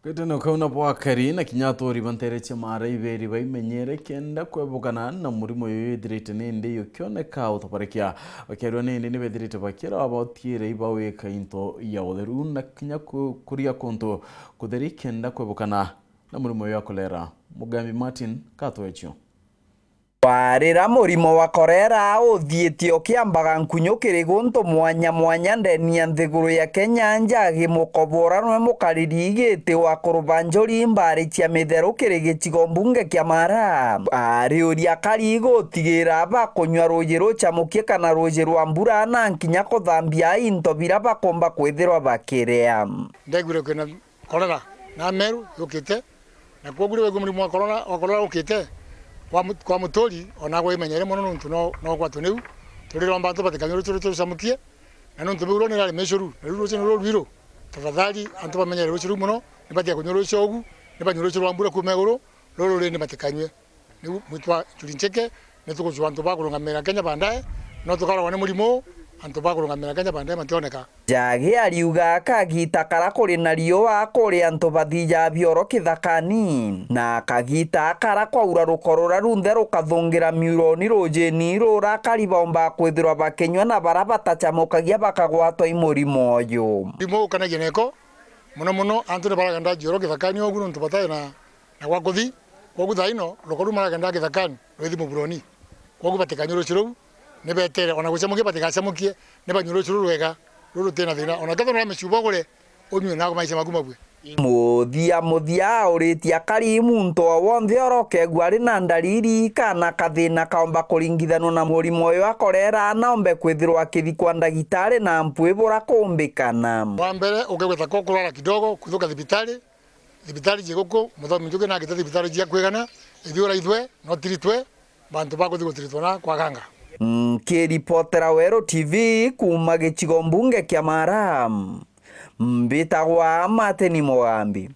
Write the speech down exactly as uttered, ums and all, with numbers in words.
Giteno kau na bwakari na kinya aturi ba nteere cia Maara iberi baimenyere kenda kwebukana na murimo uyu ithirite nindi ukioneka utabarekia. Bakiarua nindi nibethirite bakira bautiire ibawika into ya utheru na kinya ku-, kuria kuntu kutheri kenda kwebukana na murimo uyu wa kolera. Mugambi Martin Katwechu. Kwarira murimo wa korera uthiite ukiambaga nkunyu kiri guntu mwanya mwanya ndeni ya nthiguru ya Kenya, Njagi Mukobora nwe mukariri giti wa kuruba njuri mbari cia mitheru kiri gicigo mbunge kia Maara. Ariuria akari gutigira bakunywa ruuji rucamukie kana ruuji rwa mbura na nkinya kuthambia into bira bakomba kwithirwa bakiria. Ndegwire kwina korera na meru yukite, na kwoguo riu waigua murimo wa korona, wa korona ukite kwa mu-, kwa muturi, ona gwimenyere mono nontu no, no gwatu niu. Turiromba antu batikanywe rucuru rucamukie, na nontu biu rwo ni rari micuru, na riu rucuru ni ruru rwiru. Tafadhali, antu bamenyere rucuru ruu mono, nibatiga kunywa rucuru ugu, nibanywe rucuru rwa mbura kuuma iguru, ruru rindi batikanywe. Niu mwitwa Njuri Ncheke, ni tugucua antu ba kurungamira Kenya baadaye, no tukarogwa ni murimo, antu ba kurungamira Kenya baadaye mationeka. Njagi ariuga kagita kara kuri na riua kuri antu bathija bioro kithakani, na kagita kara kwaura rukorora runthe rukathungira miuroni rujini rurakari baumba kwithirwa bakinywa na bara batacamukagia bakagwatwa i murimo uyu. Murimo ukanagia neko, mono mono antu ni baragenda jioro kithakani ugu nontu batari na na gwa kuthi. Kwogu thaa ino, rukoru maragenda githakani, rwithi muburoni. Kwogu batikanywe rucuru ruu, nibetere, ona gucamukia batigacamukie, nibanywe rucuru ruu rwega, ruru rutina thina. Ona kethirwa no micuba ugure, unywe na maisha maku mabue. Muthia muthia auritie akari muntu o wonthe urokegua ari na ndariri kana kathina kaomba kuringithanwa na murimo uyu akorera, naombe kwithirwa akithikwa ndagitari na mpwi bura kumbikana. Wa mbere, ukegweta ko kurwara kidogo, kuthuka thibitari, Thibitari cia guku, muthomi njuki nagite thibitari cia kwigana, ithui uraithwe, no tiritwe, bantu bakuthi gutiritwa na kwaganga. Nkiripotera Weru T V kuuma gicigo mbunge kia Maara, mbitagwa Martin Mugambi.